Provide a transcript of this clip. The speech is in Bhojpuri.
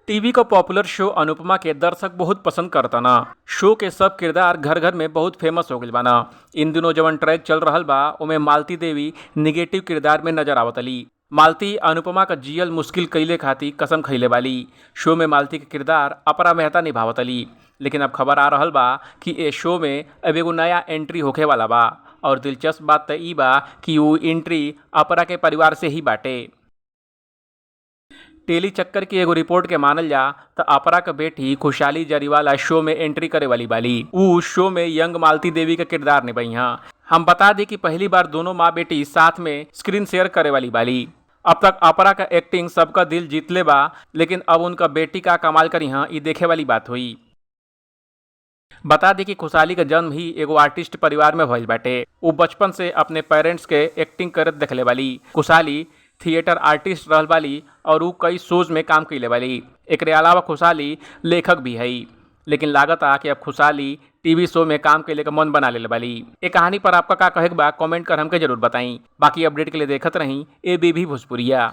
टीवी का पॉपुलर शो अनुपमा के दर्शक बहुत पसंद करताना। शो के सब किरदार घर घर में बहुत फेमस हो गइल बाना। इन दिनों जवन ट्रैक चल रहल बा ओमे मालती देवी निगेटिव किरदार में नजर आवतली। मालती अनुपमा का जियल मुश्किल कइले खातिर कसम खइले बाली। शो में मालती के किरदार अपरा मेहता निभावतली। लेकिन अब खबर आ रहल बा कि ए शो में अब एगो नया एंट्री होखे वाला बा और दिलचस्प बात त ई बा कि उ एंट्री अपरा के परिवार से ही बाटे। टेली चक्कर की एगो रिपोर्ट के मानल जा त अपरा के बेटी खुशहाली जरीवाला शो में एंट्री करे वाली बाली। उ शो में यंग मालती देवी का किरदार निभाई। हम बता दी कि पहली बार दोनों माँ बेटी साथ में स्क्रीन शेयर करे वाली बाली। अब तक अपरा का एक्टिंग सबका दिल जीत ले बा, लेकिन अब उनका बेटी का कमाल करी हाँ, ई देखे वाली बात हुई। बता दी कि खुशहाली का जन्म ही एगो आर्टिस्ट परिवार में भइल बाटे। उ बचपन से अपने पेरेंट्स के एक्टिंग करत देखले वाली। खुशहाली थिएटर आर्टिस्ट रहल बाली और उ कई शोज में काम कइले बाली। एकरे अलावा खुशहाली लेखक भी हई। लेकिन लागत आ कि अब खुशहाली टीवी शो में काम कइले के मन बना लेले बाली। ए कहानी पर आपका का कहे के बा कमेंट कर हमके जरूर बताई। बाकी अपडेट के लिए देखत रही एबीवी भोजपुरिया।